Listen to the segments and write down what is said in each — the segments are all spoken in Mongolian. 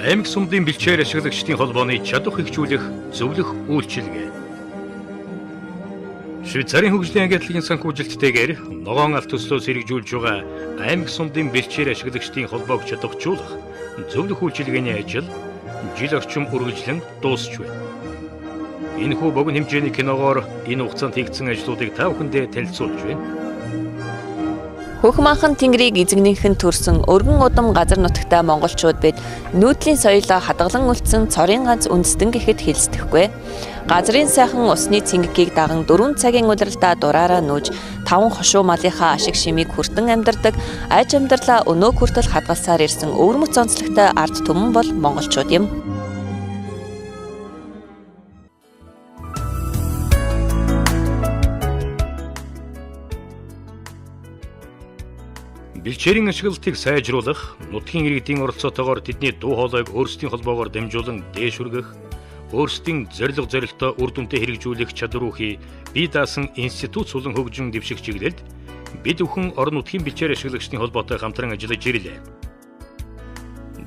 Аймаг сумдын бэлчээр ашиглагчдын холбооны чадвар хөгжүүлэх зөвлөх үйлчилгээ. Швейцарын хөгжлийн агентлагийн санхүүжилттэйгээр ногоон алт төслөөс хэрэгжүүлж байгаа аймаг сумдын бэлчээр ашиглагчдын холбоог чадваржуулах зөвлөх үйлчилгээний ажил жил орчим үргэлжлэн дуусч байна. Энэхүү богино хэмжээний киногоор энэ хугацаанд хийгдсэн ажлуудыг та бүхэндээ танилцуулж байна. Хөх манхан тэнгэрийг эзэгнийхэн төрсөн өргөн удам газар нутагтай монголчууд бид нүүдлийн соёлоо хадгалан үлдсэн цорын ганц үндэстэн гэхэд хэлцдэхгүй. Газрын сайхан усны цэнгэгийг даган 4 цагийн улиралдаа дураараа нүүж 5 хошуу малынхаа ашиг шимийг хүртэн амьдардаг аж амьдралаа өнөөг хүртэл хадгалсаар ирсэн өвөрмөц онцлогтой ард түмэн бол монголчууд юм. Бэлчээрийн ашиглалтыг сайжруулах, нутгийн иргэдийн оролцоотойгоор тэдний дуу хоолойг өөрсдийн холбоогоор дамжуулан дээш хүргэх, өөрсдийн зорилго зорилтоо үр дүнтэй хэрэгжүүлэх чадвар үхий бие даасан институт сулан хөгжин дэвших чиглэлд бид бүхэн орон нутгийн бэлчээр ашиглагчдын холбоотой хамтран ажиллаж ирлээ.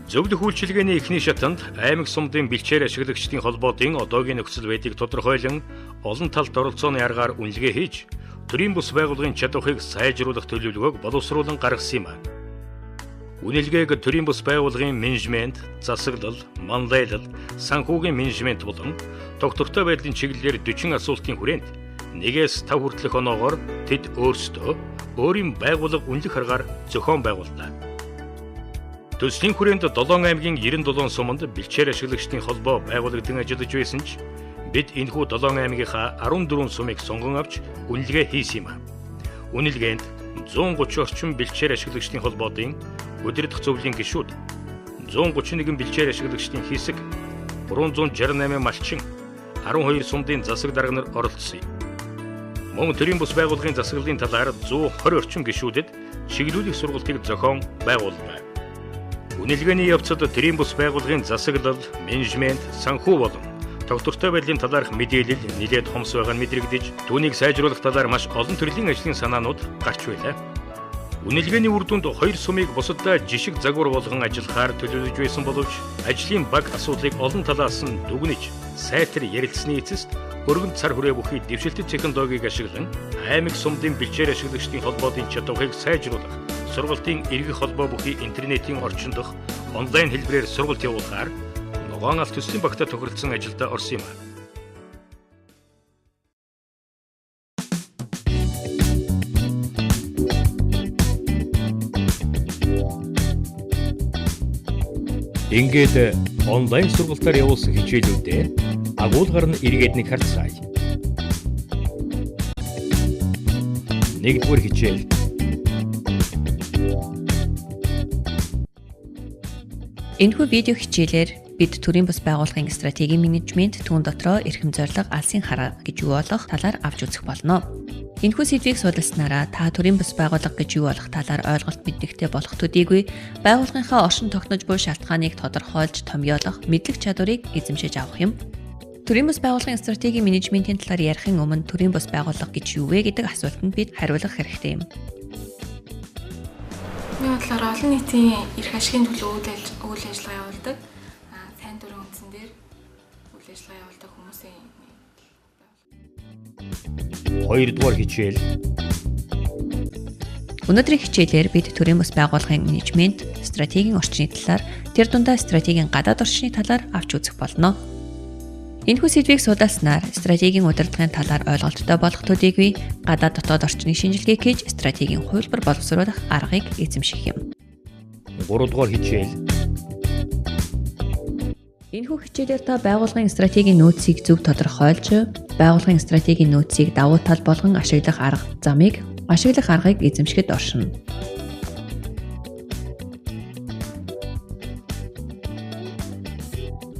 Зөвлөх үйлчилгээний эхний шатанд аймаг сумдын бэлчээр ашиглагчдын холбоотын одоогийн нөхцөл байдлыг тодорхойлон олон талд оролцооны аргаар үнэлгээ хийж төрийн бус байгууллагын чадварыг сайжруулах төлөвлөгөөг боловсруулан гаргасан юм. Үнэлгээг төрийн бус байгууллагын менежмент, засаглал, манлайлал, санхүүгийн менежмент болон тогтвортой байдлын чиглэлээр 40 асуултын хүрээнд 1-ээс 5 хүртэлх оноогоор тэд өөрсдөө өөрийн байгууллага үнэлэх аргаар зохион байгууллаа. Төслийн хүрээнд 7 аймгийн 97 суманд бэлчээр ашиглагчдын холбоо байгуулагдан ажиллаж байсан ч бид энэхүү 7 аймгийнхаа 14 сумыг сонгон авч үнэлгээ хийсэн юм. Үнэлгээнд 130 орчим бэлчээр ашиглагчдын холбоодын удирдах зөвлөлийн гишүүд, 131 бэлчээр ашиглагчдын хэсэг, 368 малчин, 12 сумдын засаг дарга нар оролцсон юм. Мөн төрийн бус байгууллагын засаглалын талаар 120 орчим гишүүдэд чиглүүлэх сургалтыг зохион байгууллаа. Үнэлгээний явцад төрийн бус байгууллагын засаглал, менежмент, санхүү болон тогтвортой байдлын талаарх мэдээлэл нэлээд хомс байгаа нь мэдрэгдэж, түүнийг сайжруулах талаар маш олон төрлийн ажлын санаанууд гарч байлаа. Үнэлгээний үр дүнд 2 сумыг бусаддаа жишг загвар болгон ажиллахаар төлөвлөж байсан боловч ажлын баг асуудлыг олон талаас нь дүгнэж, сайтар ярилцсны эцэст өргөн цар хүрээ бүхий дэвшилтэт технологиг ашиглан аймаг сумдын бэлчээр ашиглагчдын холбоодын чадварыг сайжруулах, сургалтын эргэх холбоо бүхий интернетийн орчиндох онлайн хэлбэрээр сургалт явуулахаар ногоон алт төслийн багтаа тохиролцсон ажилдаа орсон юм. Ингээд онлайн сургалтаар явуулсан хичээлүүдээ агуулгаар нь эргээд нэг харцгаая. Нэгдүгээр хичээл. Энэхүү видео хичээлээр бид төрийн бус байгууллагын стратегийн менежмент, түүн дотроо эрхэм зорилго, алсын хараа гэж юу болох талаар авч үзэх болно. Энэхүү сэдвийг судалснараа та төрийн бус байгууллага гэж юу болох талаар ойлголт мэднэхтэй болох төдийгүй байгууллагынхаа оршин тогтнож буй шалтгааныг тодорхойлж томьёолох мэдлэг чадварыг эзэмшиж авах юм. Төрийн бус байгууллагын стратегийн менежментийн талаар ярихын өмнө төрийн бус байгууллага гэж юу вэ гэдэг асуултанд бид хариулах хэрэгтэй юм. Миний бодлоор олон нийтийн эрх ашигын төлөө үйл ажиллагаа явуулдаг. Сайн дурын үндсэн дээр үйл ажиллагаа явуулдаг хүмүүсийн Хоёрдугаар хичээл. Өнөөдрийн хичээлээр бид төрийн бус байгууллагын менежмент, стратегийн орчны талаар, тэр дундаа стратегийн гадаад орчны талаар авч үзэх болно. Энэхүү сэдвийг судалснаар стратегийн удирдлагын талаар ойлголттой болох төдийгүй гадаад дотоод орчны шинжилгээг хийж стратегийн хувилбар боловсруулах аргыг эзэмших юм. Гуравдугаар хичээл. Энэхүү хичээлээр та байгууллагын стратегийн нөөцийг зөв тодорхойлж, байгууллагын стратегийн нөөцийг давуу тал болгон ашиглах арга замыг ашиглах аргыг эзэмшихэд оршино.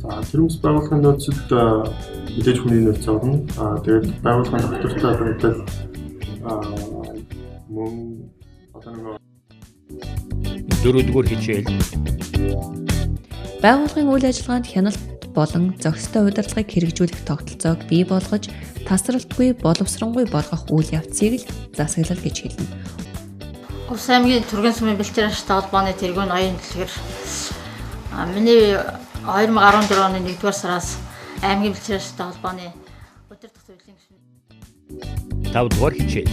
За, төрийн бус байгууллагын нөөцөд мэдээж хүний нөөц орно. Тэгээд байгууллагын тогтвортой байдал мөн одоо нэг Дөрөвдүгээр хичээл. Байгууллагын үйл ажиллагаанд хяналт болон зохистой удирдлагыг хэрэгжүүлэх тогтолцоог бий болгож, тасралтгүй, боловсронгуй болгох үйл явцыг л засаглал гэж хэлнэ. Ус аймгийн Түргэн сумын бэлчээр ашигтай холбооны тэргүүн оюун дэлгэр. Миний 2014 оны 1-р сараас аймгийн бэлчээр ашигтай холбооны удирдах зөвлөлийн гишүүн. 5 дугаар хичээл.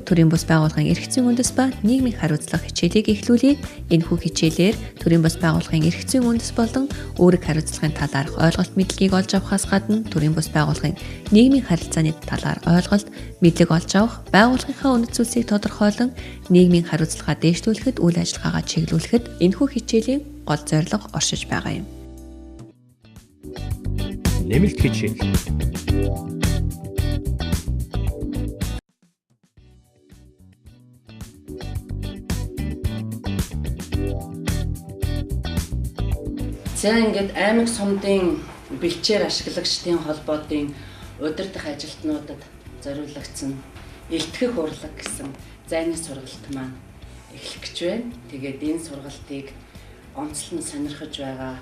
Төрийн бус байгууллагын эрх зүйн үндэс ба нийгмийн хариуцлага хичээлийг эхлүүлье. Энэхүү хичээлээр төрийн бус байгууллагын эрх зүйн үндэс болон үүрэг хариуцлагын талаарх ойлголт мэдлэгийг олж авахаас гадна төрийн бус байгууллагын нийгмийн харилцааны талаар ойлголт мэдлэг олж авах, байгууллагынхаа үнэт зүйлсийг тодорхойлон нийгмийн хариуцлагаа дээшлүүлэхэд үйл ажиллагаагаа чиглүүлэхэд энэхүү хичээлийн гол зорилго оршиж байгаа юм. Нэмэлт хичээл. За ингээд аймаг сумдын бэлчээр ашиглагчдын холбоотын удирдах ажилтнуудад зориулагдсан элтгэх урлаг гэсэн зайны сургалт маань эхлэх гэж байна. Тэгээд энэ сургалтыг онцлон сонирхож байгаа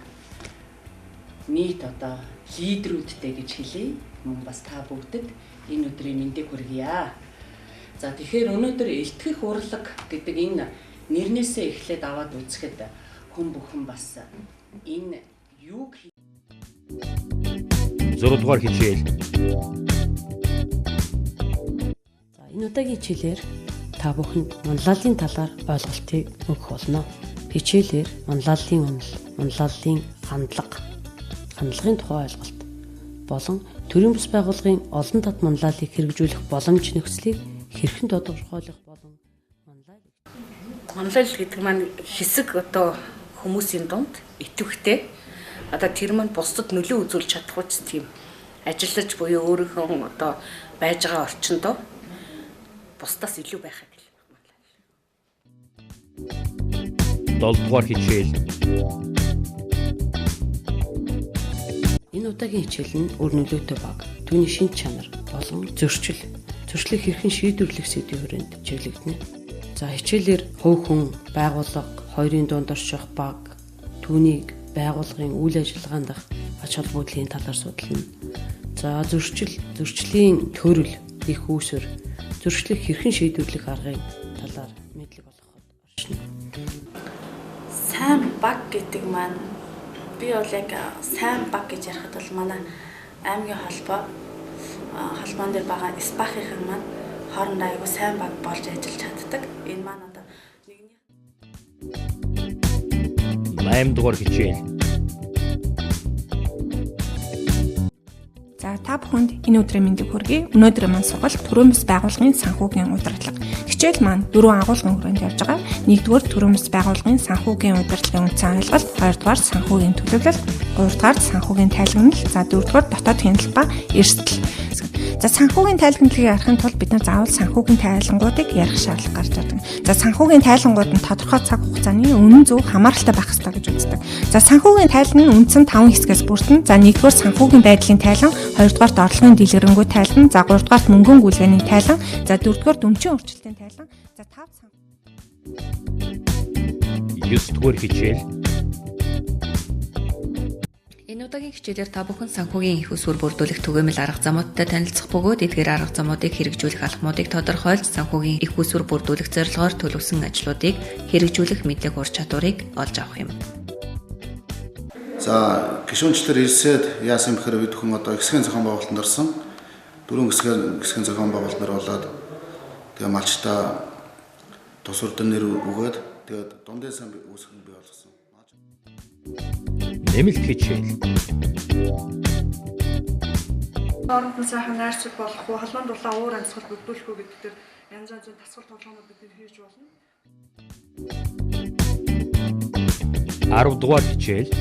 нийт одоо лидерүүдтэй гэж хэлье. Мөн бас та бүгдэд энэ өдрийн мэндийг хүргье. За тэгэхээр өнөөдөр элтгэх урлаг гэдэг энэ нэрнээсээ эхлээд аваад үзэхэд хүн бүхэн бас энэ юуг 6 дугаар хичээл. За энэ удаагийн хичээлээр та бүхэнд мунлаалын талаар ойлголтыг өгөх болно. Хичээлээр мунлаалын үнэл, мунлаалын хандлага, хандлагын тухай ойлголт болон төрийн бус байгууллагын олон тат мунлаалыг хэрэгжүүлэх боломж нөхцөлийг хэрхэн тодорхойлох болон мунлаал гэдэг маань хэсэг одоо хүмүүсийн дунд идэвхтэй одоо тэр маань бусдад нөлөө үзүүлж чадах үс тийм ажиллаж буюу өөрийнхөө одоо байж байгаа орчиндөө бусдаас илүү байхыг л мунлаал. 7 дугаар хичээл. Энэ удаагийн хичээл нь үр нөлөөтэй баг, түүний шинж чанар болон зөрчил, зөрчлийг хэрхэн шийдвэрлэх сэдвийн хүрээнд чиглэгдэнэ. За хичээлээр хувь хүн, байгууллага, хоёрын дунд орших баг, түүнийг байгууллагын үйл ажиллагаанд ач холбогдлын талаар судална. За зөрчил, зөрчлийн төрөл, их үүсвэр, зөрчлийг хэрхэн шийдвэрлэх аргын талаар мэдлэг олгоход оршино. Сайн баг гэдэг маань би бол яг сайн баг гэж ярихад бол манай аймгийн холбоо холбоон дээр байгаа СПАХ-ийн маань хоорондоо айгүй сайн баг болж ажиллаж чаддаг. Энэ маань одоо нэгний 8 дугаар хичээл. За та бүхэнд энэ өдрийн мэндийг хүргэе. Өнөөдрийн маань сургалт төрийн бус байгууллагын санхүүгийн удирдлага. Хичээл маань дөрвөн агуулгын хүрээнд явж байгаа. Нэгдүгээр төрийн бус байгууллагын санхүүгийн удирдлагын үндсэн ойлголт, хоёрдугаар санхүүгийн төлөвлөлт, гуравдугаар санхүүгийн тайлгнал, за дөрөвдүгээр дотоод хяналт ба эрсдэл. За санхүүгийн тайлгналыг ярихын тулд бид нар заавал санхүүгийн тайлангуудыг ярих шаардлага гарч ирдэг. За санхүүгийн тайлангууд нь тодорхой цаг хугацааны үнэн зөв хамааралтай байх ёстой гэж үздэг. За санхүүгийн тайлан нь үндсэн 5 хэсгээс бүрдэн. За нэгдүгээр санхүүгийн байдлын тайлан, хоёрдугаарт орлогын дэлгэрэнгүй тайлан, за гуравдугаарт мөнгөн гүйлгээний тайлан, за дөрөвдүгээрт өмчийн өөрчлөлтийн тайлан, за тав 9 дугаар хичээл. Энэ удаагийн хичээлээр та бүхэн санхүүгийн их усүр бүрдүүлэх түгээмэл арга замуудтай танилцах бөгөөд эдгээр арга замуудыг хэрэгжүүлэх алхмуудыг тодорхойлж санхүүгийн их усүр бүрдүүлэх зорилгоор төлөвлөсөн ажлуудыг хэрэгжүүлэх мэдлэг ур чадварыг олж авах юм. За гишүүнчлэр ирсээд яасан бэхээр бид хүн одоо хэсгийн зохион байгуулалтанд орсон. Дөрвөн хэсгийн зохион байгуулалтаар болоод тэгээ малчтаа тус урдан нэр өгөөд тэгээд дундын сан үүсгэн бий болгосон. Нэмэлт хичээл. Оронд нь сайхан найрсаг болох уу, халуун дулаан уур амьсгал бүрдүүлэх үү гэдэг дээр янз янзын дасгал тоглоомууд бид нэр хийж болно. 10 дугаар хичээл.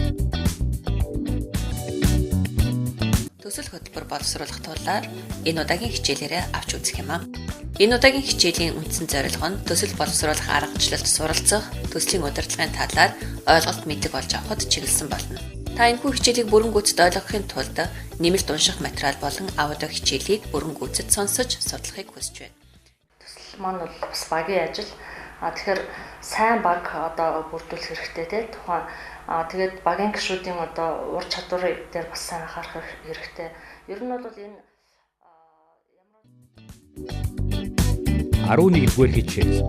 Төсөл хөтөлбөр боловсруулах талаар энэ удаагийн хичээлээрээ авч үзэх юм аа. Энэ удаагийн хичээлийн үндсэн зорилго нь төсөл боловсруулах аргачлалд суралцах, төслийн удирдлагын талаар ойлголт мэдлэг олж авахд чиглэсэн болно. Та энэхүү хичээлийг бүрэн гүйцэд ойлгохын тулд нэмэлт унших материал болон аудио хичээлийг бүрэн гүйцэд сонсож судлахыг хүсэж байна. Төсөл маань бол бас багийн ажил. Тэгэхээр сайн баг одоо бүрдүүлэх хэрэгтэй те тухайн тэгээд багийн гишүүдийн одоо ур чадвар дээр бас сайн анхаарах хэрэгтэй. Ер нь бол энэ 11-р хичээл.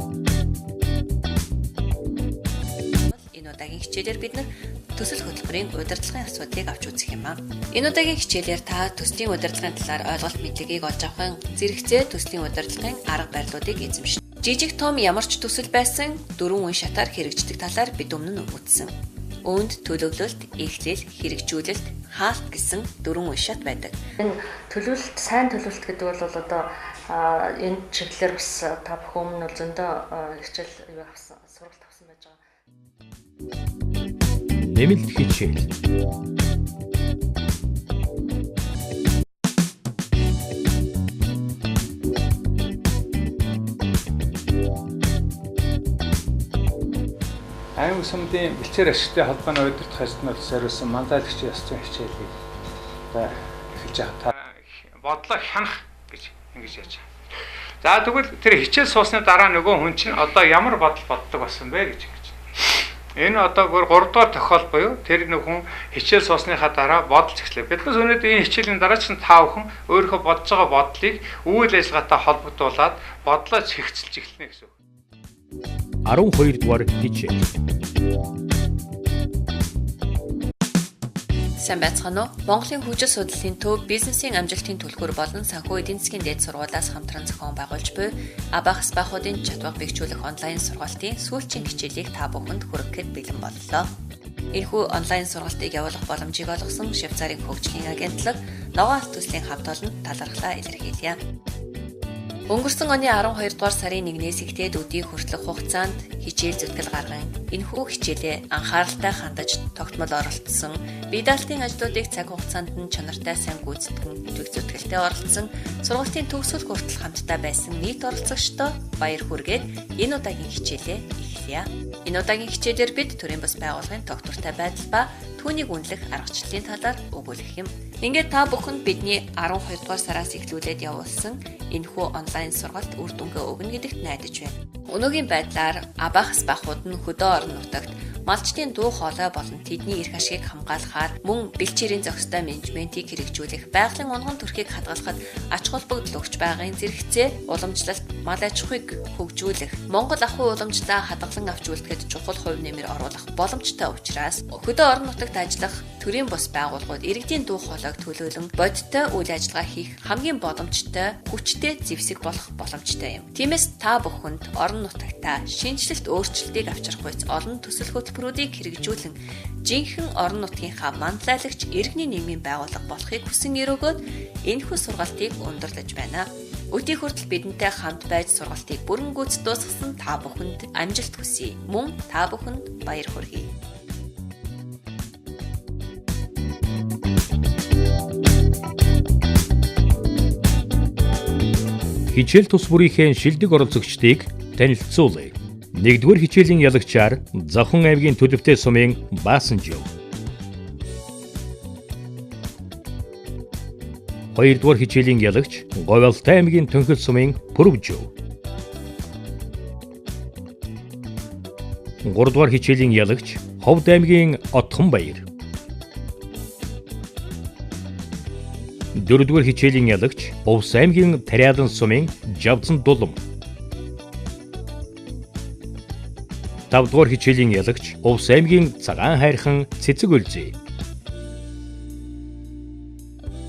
Энэ удаагийн хичээлээр бид нар төсөл хөтөлбөрийн удирдлагын асуудлыг авч үзэх юм аа. Энэ удаагийн хичээлээр та төслийн удирдлагын талаар ойлголт мэдлэгийг олж авахын зэрэгцээ төслийн удирдлагын арга барилуудыг эзэмшинэ. Жижиг том ямар ч төсөл байсан дөрвөн үе шатаар хэрэгждэг талаар бид өмнө нь үзсэн. Үүнд төлөвлөлт, эхлэл, хэрэгжүүлэлт, хаалт гэсэн дөрвөн үе шат байдаг. Энэ төлөвлөлт, сайн төлөвлөлт гэдэг бол одоо энэ чиглэлээр бас та бүхэн өмнө бол зөндөө хичээл юу авсан, сургалт авсан байж байгаа. Нэмэлт хичээл. Аймаг сумдын бэлчээр ашигтай холбооны удирдах ажилтнууд зориулсан манлайлагчийн ёс зүйн хичээлийг одоо эхэлж байгаа. Бодлоо хянах гэж ингэж яаж байгаа. За тэгвэл тэр хичээл суусны дараа нөгөө хүн чинь одоо ямар бодол боддог болсон бэ гэж ингэж. Энэ одоо бүр 3 дугаар тохиол буюу тэр нэг хүн хичээл суусныхаа дараа бодолж эхлэв. Биднээс өнөөдөр энэ хичээлийн дараа чинь та бүхэн өөрийнхөө бодож байгаа бодлыг үйл ажиллагаатай холбогдуулаад бодлоо чигцэлж эхэлнэ гэсэн үг. 12 дугаар хичээл. Сайн байцгаана уу? Монголын хөгжил судлалын төв бизнесийн амжилтын түлхүүр болон санхүү эдийн засгийн дээд сургуулиас хамтран зохион байгуулж буй Абах Спахуудын чадвар бэхжүүлэх онлайн сургалтын сүүлчийн хичээлийг та бүхэнд хүргэхэд бэлэн боллоо. Энэхүү онлайн сургалтыг явуулах боломжийг олгосон Швейцарын хөгжлийн агентлаг Ногоон алт төслийн хамт олонд талархлаа илэрхийлье. Өнгөрсөн оны 12 дугаар сарын 1-ээс эхлээд өдийг хүртэлх хугацаанд хичээл зүтгэл гарган энэхүү хичээлээ анхааралтай хандаж тогтмол оролцсон, бие даалтын ажлуудыг цаг хугацаанд нь чанартай сайн гүйцэтгэн идэвх зүтгэлтэй оролцсон, сургалтын төгсгөл хүртэл хамтдаа байсан нийт оролцогчдоо баяр хүргээд энэ удаагийн хичээлээ эхлэе. Энэ удаагийн хичээлээр бид төрийн бас байгууллагын тогтвортой байдал ба түүнийг үнэлэх аргачлалын талаар өгүүлэх юм. Ингээд та бүхэнд бидний 12 дугаар сараас эхлүүлээд явуулсан энэхүү онлайн сургалт үр дүнгээ өгнө гэдэгт найдаж байна. Өнөөгийн байдлаар Абах Спахууд нь хөдөө орон нутагт малчдын дуу хоолой болон тэдний эрх ашигыг хамгаалахаар мөн бэлчээрийн зохистой менежментийг хэрэгжүүлэх, байгалийн унган төрхийг хадгалахад ач холбогдол өгч байгаагийн зэрэгцээ уламжлалт мал аж ахуйг хөгжүүлэх, Монгол ахуй уламжлалаа хадгалан авч үлдэхэд чухал хувь нэмэр оруулах боломжтой учраас хөдөө орон нутагт ажиллах төрийн бус байгууллагууд иргэдийн дуу хоолойг төлөөлөн бодиттой үйл ажиллагаа хийх хамгийн боломжтой хүчтэй зэвсэг болох боломжтой юм. Тиймээс та бүхэнд орон нутагтаа шинэчлэлт өөрчлөлтийг авчрах буйц олон төсөл хөтөлбөрүүдийг хэрэгжүүлэн жинхэнэ орон нутгийнхаа манлайлагч иргэний нийгмийн байгууллага болохыг хүсэн өрөөгөөд энэхүү сургалтыг өндөрлөж байна. Өдий хүртэл бидэнтэй хамт байж сургалтыг бүрэн гүйц дуусгасан та бүхэнд амжилт хүсье. Мөн та бүхэнд баяр хүргэе. Хичээл тус бүрийнхээ шилдэг оролцогчдыг танилцуулъя. 1-р хичээлийн ялагчаар Завхан аймгийн Төлөвтэй сумын Баасанжив. 2-р хичээлийн ялагч Говьалтай аймгийн Төнхөл сумын Пүрвжив. 3-р хичээлийн ялагч Ховд аймгийн Отхонбаяр. 4-р хичээлийн ялагч Увс аймгийн Тариалан сумын Жавзан Дулам. 5-р хичээлийн ялагч Увс аймгийн Цагаан хайрхан Цэцэг Үлзий.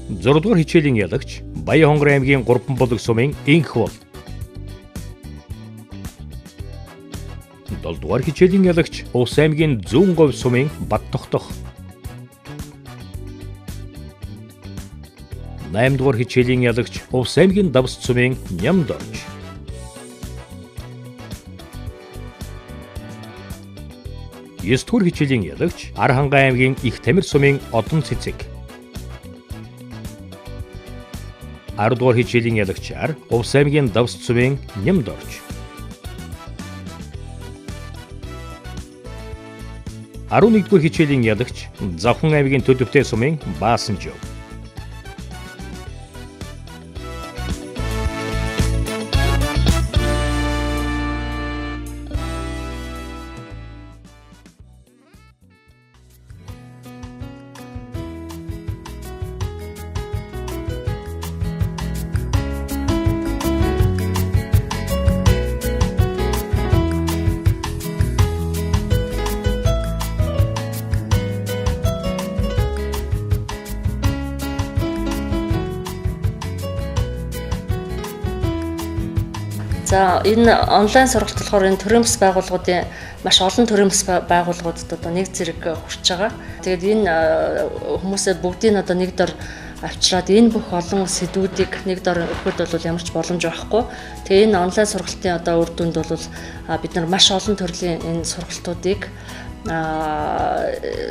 6-р хичээлийн ялагч Баян-Хонгор аймгийн Гурван булаг сумын Инх бол. 7-р хичээлийн ялагч Увс аймгийн Зүүн говь сумын Бат тогтох. 8-р хичээлийн ялагч Увс аймгийн Давс сумын Нямдорж. 9-р хичээлийн ялагч Архангай аймгийн Их Тамир сумын Одон Цэцэг. 10-р хичээлийн ялагчаар Увс аймгийн Давс сумын Нямдорж. 11-р хичээлийн ялагч Завхан аймгийн Төлөвтэй сумын Баасанжив. За энэ онлайн сургалт болохоор энэ төрийн бас байгууллагуудын маш олон төрийн бас байгууллагуудад одоо нэг зэрэг хүрч байгаа. Тэгээд энэ хүмүүсээ бүгдийг одоо нэг дор авчираад энэ бүх олон сэдвүүдийг нэг дор өгөхөд бол ямар ч боломж байхгүй. Тэгээ энэ онлайн сургалтын одоо үр дүнд бол бид нар маш олон төрлийн энэ сургалтуудыг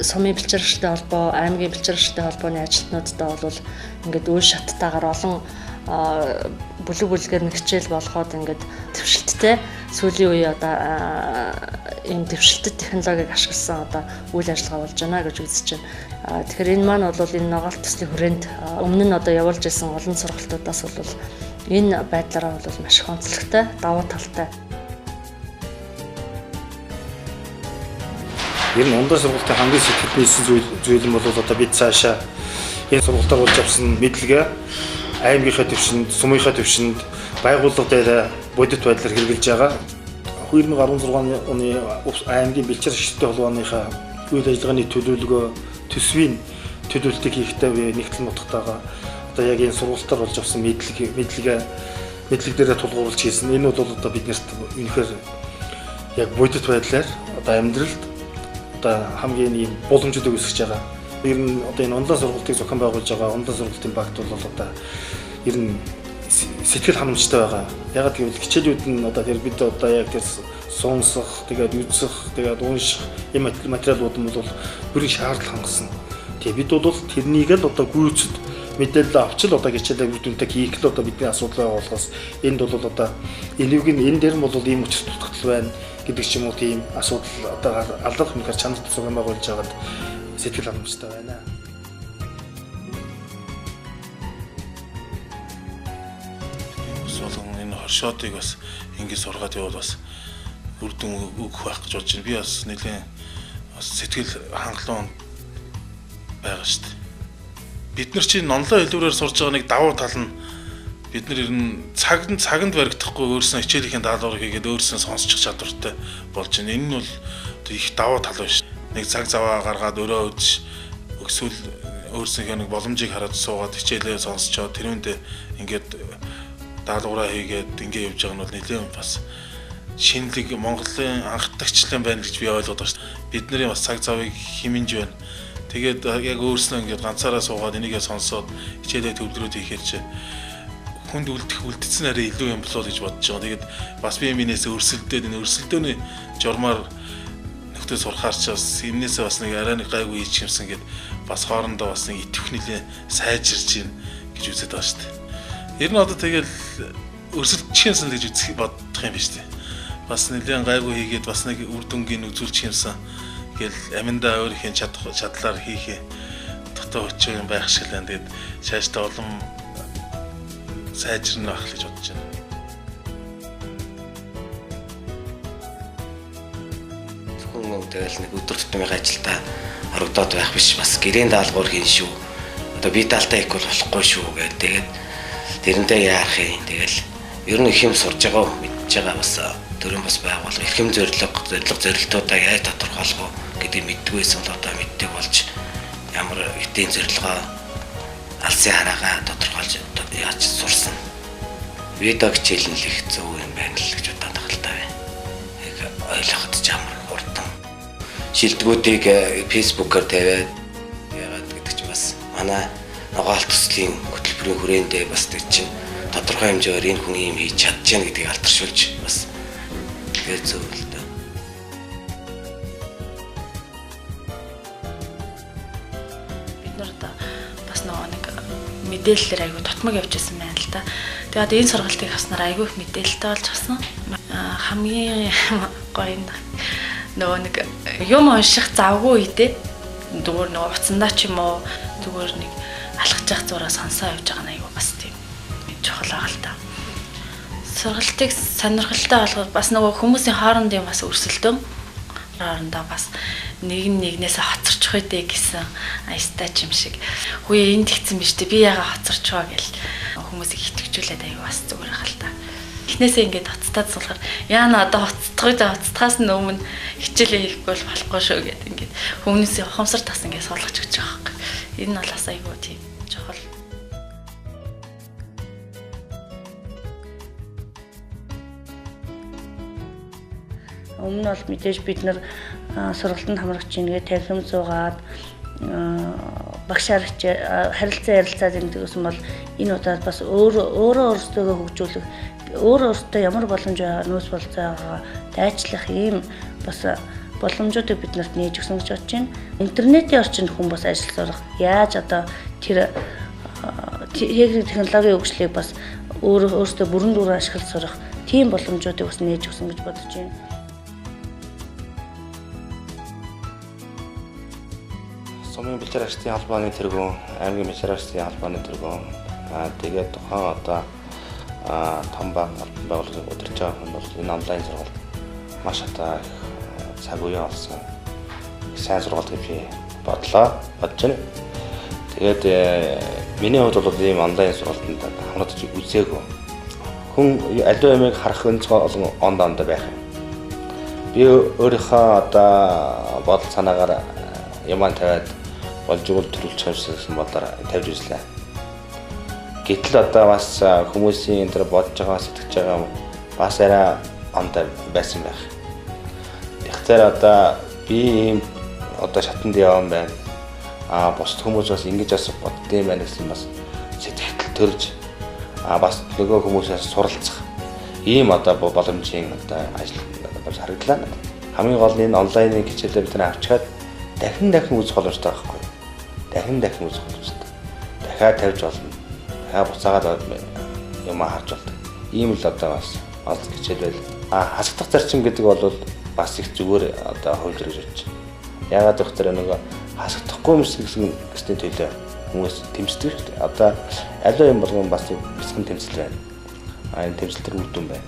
сумын бэлчээр ашигтай холбоо, аймгийн бэлчээр ашигтай холбооны ажилтнуудтай бол ингээд үе шаттайгаар олон бүлэг бүлгээр нэг хичээл болгоод ингээд дэвшилттэй сүүлийн үе одоо ийм дэвшилтэт технологиг ашигласан одоо үйл ажиллагаа болж байна гэж үзэж байна. Тэгэхээр энэ маань бол энэ ногоолт төслийн хүрээнд өмнө нь одоо явуулж исэн олон сургалтуудаас бол энэ байдлаараа бол маш их онцлогтой, давуу талтай. Ер нь онлайн сургалтын хамгийн сэтгэлд нийлсэн зүйл нь бол одоо бид цаашаа энэ сургалтаар болж авсан мэдлэгээ аймгийнхаа түвшинд, сумынхаа түвшинд байгууллага дээр бодит байдлаар хэрэгжилж байгаа. 2016 оны аймгийн бэлчээр ашигтай холбооныхаа үйл ажиллагааны төлөвлөгөө төсвийн төлөвлөлтийг хийхдээ би нэгтлэн нутгатайгаа одоо яг энэ сургалтаар болж авсан мэдлэгээ мэдлэг дээрээ тулгуурлаж хийсэн. Энэ бол одоо биднэрт үнэхээр яг бодит байдлаар одоо амьдралд одоо хамгийн ийм боломжтой үүсгэж байгаа. Ер нь одоо энэ онлайн сургалтыг зохион байгуулж байгаа онлайн сургалтын багт бол одоо ер нь сэтгэл ханамжтай байгаа. Ягаад гэвэл хичээлүүд нь одоо тэр бид одоо яг тэр сонсох, тэгээд үзэх, тэгээд унших ийм материалууд нь бол бүрийн шаардлага хангасан. Тэгээ бид бол тэрнийг л одоо гүйцэд мэдээлэл авч л одоо хичээлээ үр дүнтэй хийх л одоо бидний асуудал байгаа болохоос энд бол одоо энэвг нь энэ дээр нь бол ийм учир дутагдал байна гэдэг ч юм уу тийм асуудал одоо алга үнэхээр чанарт зохион байгуулж байгаад сэтгэл ханамжтай байна. Бас болон энэ хоршоодыг бас ингэ сургаад явбал бас үр дүн өгөх байх гэж бодож байна. Би бас нэлээд бас сэтгэл хангалуун байгаа шүү дээ. Бид нар чинь онлайн хэлбэрээр сурж байгаа нэг давуу тал нь бид нар ер нь цаганд баригдахгүй өөрснөө хичээлийнхэн даалгаврыг хийгээд өөрснөө сонсчих чадвартай болж байна. Энэ нь бол их давуу тал байна. Нэг цаг заваа гаргаад өрөө өдөж өксвөл өөрсдийнхөө нэг боломжийг хараад суугаад хичээлээ сонсчоод тэрүүндээ ингээд даалгавраа хийгээд ингээд явж байгаа нь бол нэлээд бас шинэлэг Монголын анхдагчлан байна гэж би ойлгоод байгаа шүү дээ. Бидний бас цаг завыг хэмнэж байна. Тэгээд яг өөрснөө ингээд ганцаараа суугаад энийгээ сонсоод хичээлээ төвлөрөөд хийхээр чи хүнд үлдсэн арай илүү юм болоо гэж бодож байгаа. Тэгээд бас би минээс өрсөлдөөд энэ өрсөлдөөний журмаар нөхдөд сурахаар ч бас эмнээсээ бас нэг арай нэг гайгүй хийчих юмсан гэд бас хоорондоо бас нэг итгэх нэлээ сайжирч гин гэж үзээд байгаа шүү дээ. Ер нь одоо тэгэл өрсөлдчих юмсан гэж үзэх бодох юм биш үү? Бас нэлээд гайгүй хийгээд бас нэг үр дүнгийн үзүүлчих юмсан гэл аминдаа өөрийнхөө чадлаар хийхээ дотоо өчөө юм байх шиг л байна. Тэгээд цаашдаа улам сайжирна байх л гэж бодож байна. Зөвхөн тэгэл нэг өдөр тутмын ажилдаа орогдоод байх биш, бас гэрийн даалгавар хийн шүү. Одоо би даалтаа хийх бол болохгүй шүү гэдэг. Тэгээд тэрнтэй яарах юм. Тэгэл ер нь их юм сурж байгаа, мэдж байгаа бас төрийн бас байгууллага эрхэм зорилго зорилтуудаа яаж тодорхойлох вэ гэдгийг мэддэггүй байсан бол одоо мэддэг болж ямар эдийн зорилгоо алсын хараагаа тодорхойлж яаж сурсан. Видео хичээл нь л их зөв юм байна л гэж бодоод байгаа л та байна. Яг ойлгоход ч амар хурдан. Шилдэгүүдийг фэйсбүүкээр тавиад яагаад гэдэг чинь бас манай ногоолт төслийн хөтөлбөрийн хүрээндээ бас тэр чинь тодорхой хэмжээгээр энэ хүн ийм хийж чадчихна гэдгийг алдаршуулж бас тэгээд зөв л дээ. Бид нар одоо бас нөгөө нэг мэдээллээр айгүй тотмог явж байсан байна л да. Тэгээд одоо энэ сургалтыг авснаар айгүй их мэдээлэлтэй болж авсан. Хамгийн гоё нөгөө нэг юм унших завгүй үедээ зүгээр нөгөө утсандаа ч юм уу зүгээр нэг алхаж явах зураа сонсоо явж байгаа нь айгүй бас тийм чухал байгаа л да. Сургалтыг сонирхолтой болгох бас нөгөө хүмүүсийн хоорондын бас өрсөлдөөн хоорондоо бас нэг нь нэгнээсээ хоцорчих үедээ гэсэн аястай ч юм шиг. Хүү энд тэгсэн биз дээ, би яага хоцорч байгаа гэл хүмүүсийг итгэжүүлээд аягүй бас зүгээр байгаа л та. Эхнээсээ ингээд хоцтаад суулгаар яана одоо хоцдох үедээ хоцдохоос нь өмнө хичээлээ хийхгүй бол болохгүй шүү гэд ингээд хүмүүсийн ухамсар тас ингээд суулгаж өгч байгаа байхгүй. Энэ нь бол бас аягүй тийм чухал. Өмнө нь бол мэдээж бид нар сургалтанд хамрагч ингээд танхим зуугаад багшаар харилцаа ярилцаад ингэдэг гэсэн бол энэ удаад бас өөрөө өөрсдөө хөгжүүлэх, өөрөө өөртөө ямар боломж байгаа, нөөц болцоо байгаагаа дайчлах ийм бас боломжуудыг бид нарт нээж өгсөн гэж бодож байна. Интернетийн орчинд хүн бас ажил сурах, яаж одоо тэр технологийн хөгжлийг бас өөрсдөө бүрэн дүүрэн ашиглаж сурах тийм боломжуудыг бас нээж өгсөн гэж бодож байна. Сумын бэлчээр ашигын холбооны тэргүүн, аймгийн бэлчээр ашигын холбооны тэргүүн. Тэгээд тухайн одоо том баг албан байгууллагыг удирдах байгаа хүн бол энэ онлайн сургалт маш одоо их цаг үе олсон сайн сургалт гэж би бодож байна. Тэгээд миний хувьд бол ийм онлайн сургалтанд хамрагдаж үзээгүй. Хүн аливаа юмыг харах өнцгөө олон онд байх юм. Би өөрийнхөө одоо бодол санаагаар юмаа тавиад болж игэл төрүүлчих юмсан бодлоор тавьж үзлээ. Гэтэл одоо бас хүмүүсийн энэ төр бодож байгаа, сэтгэж байгаа бас арай онд байсан байх. Тэгэхээр одоо би ийм одоо шатанд явсан байна. Бусд хүмүүс бас ингэж бас боддсон юм байна гэсэн бас сэтгэл төрж бас нөгөө хүмүүсээс суралцах ийм одоо боломжийн одоо ажил болж харагдлаа. Хамгийн гол нь энэ онлайны хичээлээ бид нар авчгаад дахин дахин үзэх боломжтой байхгүй. Дахин дахин үзэх боломжтой. Дахиад тавьж болно. Дахиад буцаагаад юм харж болдог. Ийм л одоо бас онлайн хичээл байл. Хасагдах зарчим гэдэг бол бас их зүгээр одоо хувилбар гэж бодож байна. Яагаад гэвэл нөгөө хасагдахгүй юм шиг гэсний төлөө хүмүүс тэмцдэг шүү дээ. Одоо аливаа юм болгон бас бяцхан тэмцэл байна. Энэ тэмцэл төр үр дүн байна.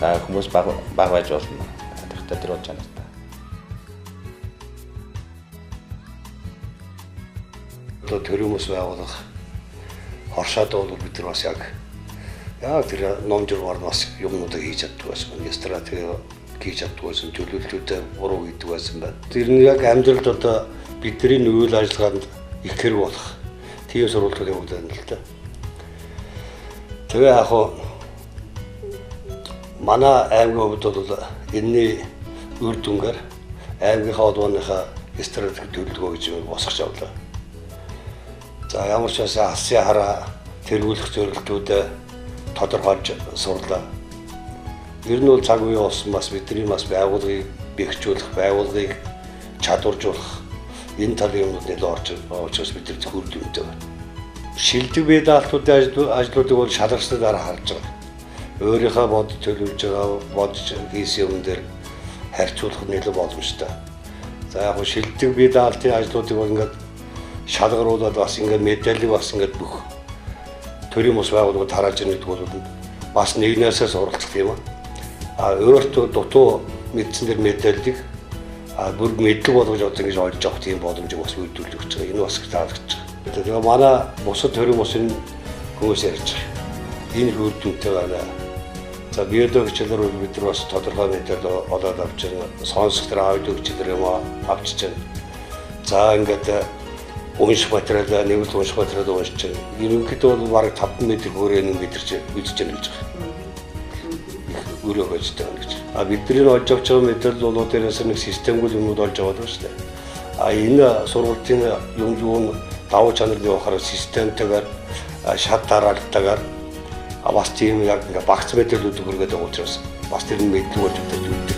За хүмүүс баг байж болно. Тэгэхдээ тэр бол чанартай. Одоо төрийн бас байгууллага хоршоод бол бид нар бас яг тэр ном журмаар бас юмнуудыг хийж чаддаг байсан. Стратеги хийж чаддаг байсан, төлөвлөлтүүдээ буруу хийдэг байсан байна. Тэр нь яг амьдралд одоо бидний үйл ажиллагаанд их хэрэг болох тийм сургалтууд явагдаад байна л да. Тэгээ яг хуу манай аймгийн хувьд бол энэний үр дүнгээр аймгийнхаа холбооныхаа стратеги төлөвлөгөө гэж юм босгож авлаа. За ямар ч байсан алсын хараа тэргүүлэх зорилтуудаа тодорхойлж сурлаа. Ер нь бол цаг үе болсон бас бидний бас байгууллагыг бэхжүүлэх, байгууллагыг чадваржуулах энэ талын юмнууд нэлээд орж байгаа учраас бид нар зөвхөн үр дүнтэй байна. Шилдэг бие даалтуудын ажлуудыг бол шалгарсны дараа харж байгаа. Өөрийнхөө бодож төлөвлөж байгаа, бодож хийсэн юм дээр харьцуулах нэлээд боломжтой. За яг нь шилдэг бие даалтын ажлуудыг бол ингээд шалгаруулад бас ингээд мэдээллийг бас ингээд бүх төрийн бус байгууллагууд тарааж ирнэ гэдэг бол бас нэгнээсээ суралцах юм аа. Өөртөө дутуу мэдсэн дэр мэдээллийг бүр мэдлэг болгож одоо ингэж олж авах тийм боломжийг бас үйлдвэрлэж өгч байгаа. Энэ бас их таалагдж байгаа. Тэгээ манай бусад төрийн бусын хүмүүс ярьж байгаа. Энэ их үр дүнтэй байна. За биологи хичээлээр бол бид нар бас тодорхой мэдээлэл олоод авч байна. Сонсох тэр аудио хичээлээр юм авчиж байна. За ингээд унших материал, нэмэлт унших материал уншиж байна. Ерөнхийдөө бол бараг 5 м хөөрөө мэдэрч үзэж байна гэж байгаа. Өрөө хожтой байна гэж. Бидний олж авч байгаа мэдээлэл бол дээрээс нэг системгүй юмнууд олж аваад байна шүү дээ. Энэ сургалтын юм юу давуу чанар нь явахаар системтэйгээр шат дараалтайгаар бас тийм яг ингээ багц мэдээллүүд хүргээд байгаа учраас бас тэр нь мэдлэг болж өгдөг юм.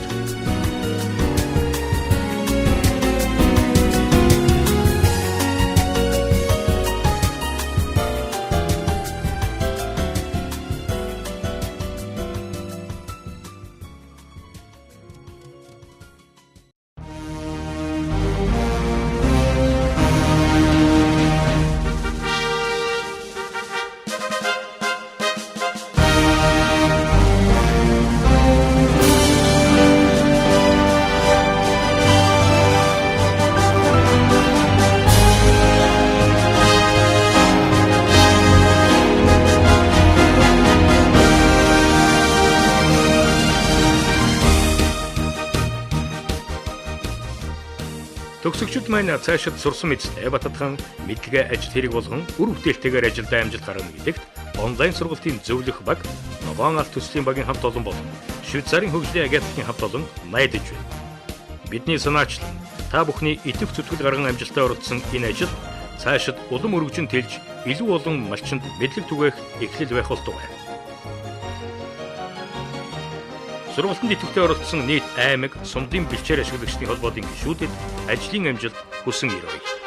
Төгсөгчд маань цаашид сурсан мэдслээ бататхан мэдлэгээ ажил хэрэг болгон үр бүтээлтэйгээр ажилдаа амжилт гаргана гэдэгт онлайн сургалтын зөвлөх баг, Ногоон алт төслийн багийн хамт олон болон Швейцарын хөгжлийн агентлагийн хамт олон найдаж байна. Бидний санаачлан та бүхний идэвх зүтгэл гарган амжилттай оролцсон энэ ажил цаашид улам өргөжин тэлж илүү олон малчинд мэдлэг түгээх эхлэл байх болтугай. Сургалтанд идэвхтэй оролцсон нийт аймаг, сумдын бэлчээр ашиглагчдын холбоотын гишүүдэд ажлын амжилт хүсэн өрөөе.